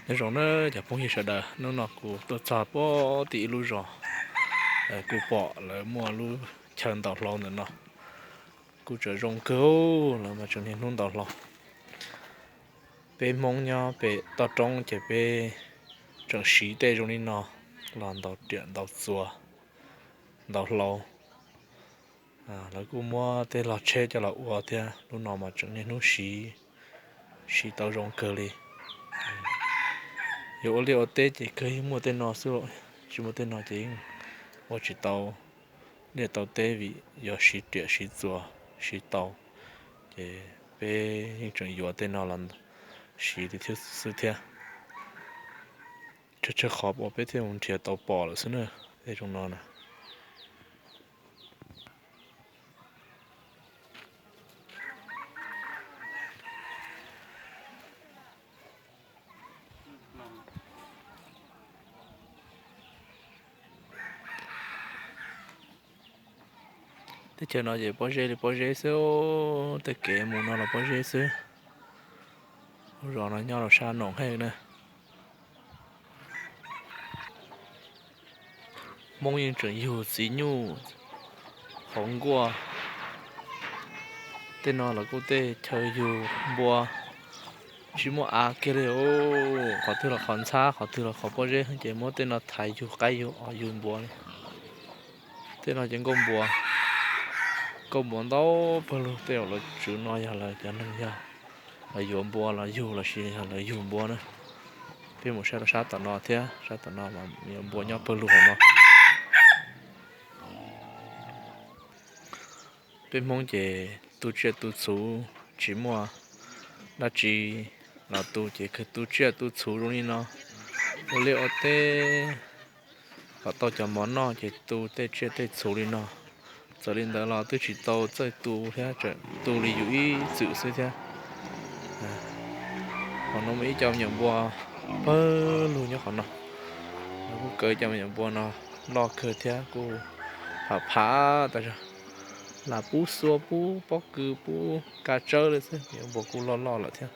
Nyob zoo na cov phooj ywg sawv daws, hnub no kuv tuaj txog puag tim ib lub zos, kuv pom lawv muaj lub chaw ntaus hlau ntawm no, kuj tseem zoo kawg, lawv mas tseem niaj hnub ntaus hlau. Peb Hmoob nyob pem toj roob ces peb tseem siv tej zoo li no los ntaus riam ntaus txuas, ntaus hlau. Lawv kuj muab tej log tsheb coj los ua thiab, lub no mas tseem niaj hnub siv, siv tau zoo kawg li. Yuav ua liaj ua teb ces kawg yeej muaj tej no xwb, tsis muaj tej no ces yeej ua tsis tau liaj tau teb vim yuav siv riam siv txuas siv tau, ces peb yeej tseem yuav tej no los siv li thiab xwb thiab. Tsawg tsawg qhov uas peb thiaj mus nrhiav tau pom lawm xwb na, tej zoo no na. Teb chaws no ces pob zeb li pob zeb xwb, tej kev mus no los pob zeb xwb. Lub zos no nyob rau sab Noom Hej na. Hmoob yeej tseem yug txiv nyuj hauv nkuaj. Tej no los kuj tej chaw yug npua, tsis muaj av kiag li. Qhov twg los qhov ntxhab, qhov twg los qhov pob zeb ces muab tej no thaiv yug qaib yug os yug npua li. Tej no ces nkauj npua, nkauj npua ntau pawg lug, tej zaum lawv tswv no yog lawv cov neeg yog lawv yuav npua los yug los sis yog lawv yug npua na. Peb mus saib rau sab tom no thiab, sab tom no mas npua nyob pawg lug hauv no. Peb Hmoob ces tu tsiaj tu txhuv tsis muaj dab tsi los tu ces kawg tu tsiaj tu txhuv zoo li no, ua liaj ua teb kom tau cov mov noj ces tu tej tsiaj tej txhuv li no. Txawm li ntawd los twb tsis tau txawj tu thiab, tseem tu li yus ib txwm xwb thiab. Qhov no muaj ib co me nyuam npua pawg lug nyob qhov no, lawv kuj kaw cov me nyuam npua no loj kawg thiab kuj phav phav tas zog, lam pub xua pub pob kws pub kav tsawb li xwb, me nyuam npua kuj loj loj lawm thiab.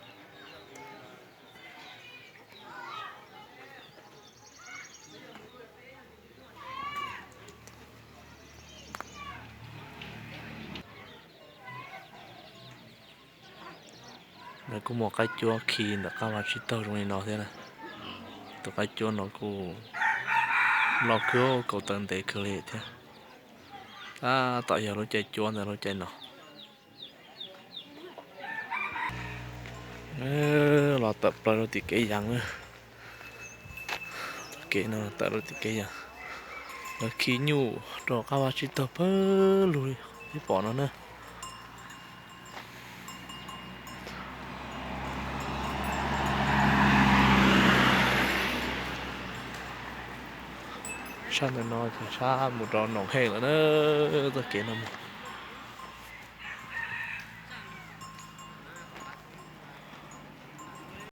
Lawv kuj muaj qaib cuab khi ntawm qab vaj tsib taug zoo li no thiab na. Tus qaib cuab no kuj loj kawg, kaus taw ntev kawg li thiab. Tab tom yog lub caij cuab ntawm lub caij no. Los tawm plaws rau tim kev yas na. Kev no tawm rau tim kev yas, lawv khi nyuj rau qab vaj tsib taug pawg lug li peb pom no na. Sab ntawm no ces sab mus rau Noom Hej lawm na, txoj kev no mus.